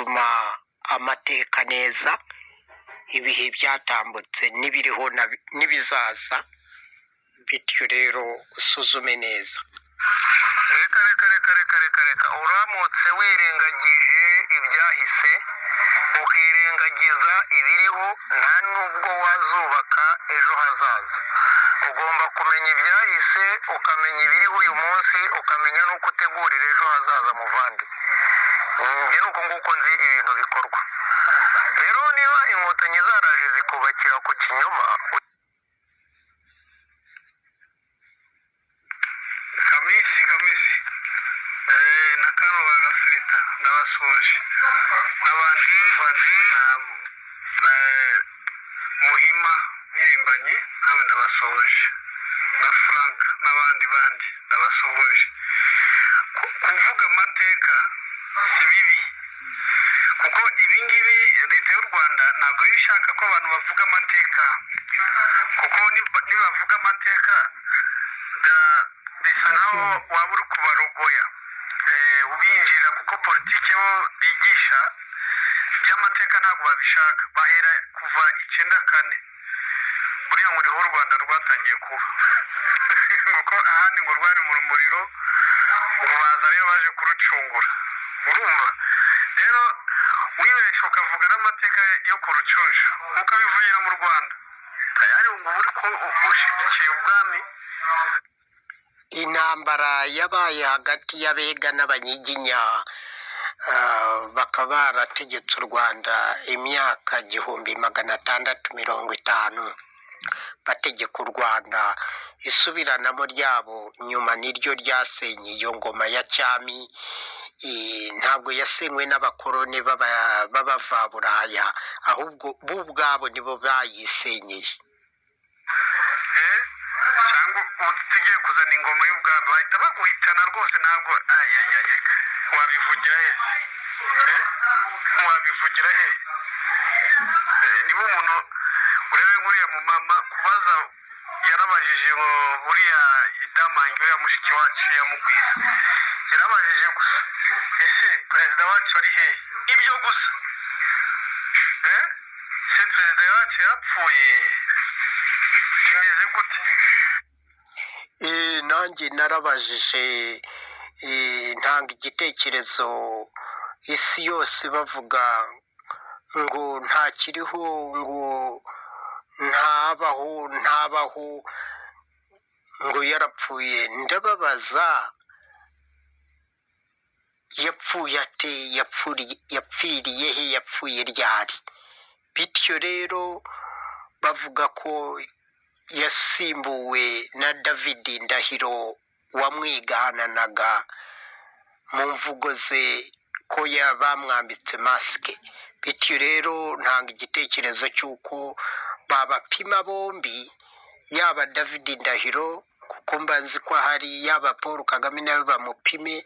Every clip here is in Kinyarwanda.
Gusuzuma amateka neza, ibihe byatambutse n'ibiriho n'ibizaza. Bityo rero usuzume neza. Reka, reka, reka, reka, reka, reka. Uramutse wirengagije ibyahise, ukirengagiza ibiriho, nta nubwo wazubaka ejo hazaza. Ugomba kumenya ibyahise, ukamenya ibiriho uyu munsi, ukamenya n'uko utegurira ejo hazaza. Muvandi, njye ni uko nguko nzi ibintu bikorwa. Rero niba Inkotanyi zaraje zikubakira ku kinyoma. Kamisi, Kamisi na kano bagafirita, ndabasuhuje n'abandi bavandimwe na Muhima Mpirimbanyi, nawe ndabasuhuje, na Frank n'abandi bandi ndabasuhuje. Kuvuga amateka si bibi, kuko ibi ngibi Leta y'u Rwanda ntabwo iba ishaka ko abantu bavuga amateka, kuko nibavuga amateka bisa nkaho waba uri kubarogoya, ubinjira, kuko politiki bo bigisha by'amateka ntabwo babishaka. Bahera kuva 94, buriya ngo niho u Rwanda rwatangiye kuba, kuko ahandi ngo rwari mu muriro, ngo baza rero baje kurucungura. Urumva rero wibeshye ukavuga n'amateka yo ku Rucunshu, ukabivugira mu Rwanda, tayari ngo uba uri ushyigikiye ubwami. Intambara yabaye hagati y'Abega n'Abanyiginya, bakaba barategetse u Rwanda imyaka 1650 bategeka u Rwanda. Isubiranamo ryabo nyuma niryo ryasenye iyo ngoma ya cyami. Ntabwo yasenywe n'abakoroni b'abavaburaya, ahubwo bo ubwabo nibo bayisenyeye. Cyangwa ugiye kuzana ingoma y'ubwami, bahita baguhitana rwose. Ntabwo ayayaya wabivugira he? Wabivugira he? Niba umuntu urebe nk'uriya mu mama kubaza, yarabajije ngo buriya Idamange, uriya mushiki wacu yamugwiza, yarabajije gusa: "Ese perezida wacu ari hehe?" Ibyo gusa. Se perezida wacu yarapfuye, bimeze gute? Nanjye narabajije, ntanga igitekerezo, isi yose bavuga ngo ntakiriho, ngo ntabaho, ntabaho, ngo yarapfuye. Ndababaza: yapfuye ate? Yapfiriye he? Yapfuye ryari? Bityo rero bavuga ko yasimbuwe na David Ndahiro wamwigananaga mu mvugo ze, ko bamwambitse masike. Bityo rero ntanga igitekerezo cy'uko babapima bombi, yaba David Ndahiro, kuko mba nzi ko ahari, yaba Paul Kagame nawe bamupime,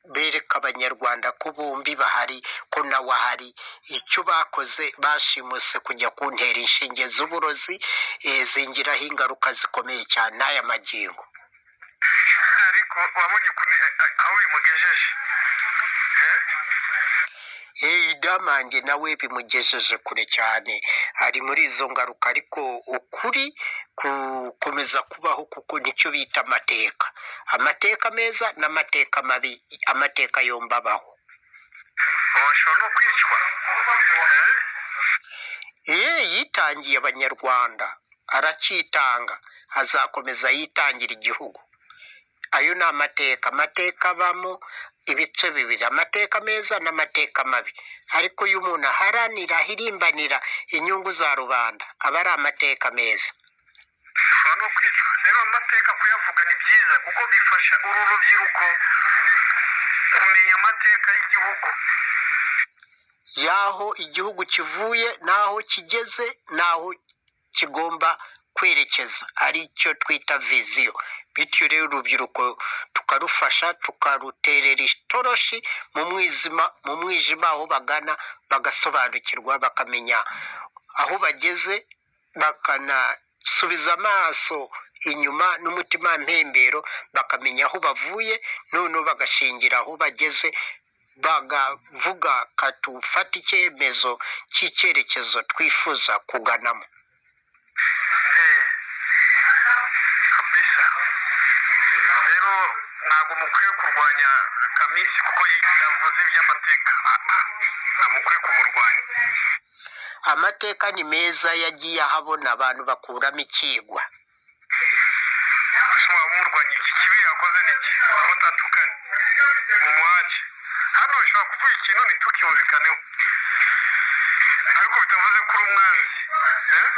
bereka Abanyarwanda ko bombi bahari, ko nawe ahari. Icyo bakoze, bashimuse kujya kuntera inshinge z'uburozi, zingiraho ingaruka zikomeye cyane n'aya magingo. Ariko wabonye ukuntu aho bimugejeje? Idamange nawe bimugejeje kure cyane, ari muri izo ngaruka, ariko ukuri gukomeza kubaho, kuko nicyo bita amateka: amateka meza n'amateka mabi, amateka yombi abaho. Bashobora no kwicwa. Yitangiye Abanyarwanda, aracyitanga, azakomeza yitangira igihugu. Ayo ni amateka. Amateka abamo ibice bibiri: amateka meza n'amateka mabi. Ariko iyo umuntu aharanira, ahirimbanira inyungu za rubanda, aba ari amateka meza. Ushobora no kwicwa. Rero amateka kuyavuga ni byiza, kuko bifasha uru rubyiruko kumenya amateka y'igihugu, y'aho igihugu kivuye n'aho kigeze n'aho kigomba kwerekeza, ari cyo twita vision. Bityo rero urubyiruko tukarufasha, tukaruterera itoroshi mu mwijima aho bagana, bagasobanukirwa, bakamenya aho bageze, bakanasubiza amaso inyuma n'umutima mpembero, bakamenya aho bavuye, noneho bagashingira aho bageze. Bagavuga katufata icyemezo cy'icyerekezo twifuza kuganamo. Kabisa rero, ntabwo mukwiye kurwanya Kamisi kuko yavuze iby'amateka. Ntabwo mukwiye kumurwanya. Amateka ni meza, yagiye ahabona abantu bakuramo ikigwa. Gusa waba umurwanya iki? Kibi yakoze ni iki ko atatukanye mu muhake? Hano ushobora kuvuga ikintu ntitucyumvikaneho, ariko bitavuze ko uri umwanzi, eh?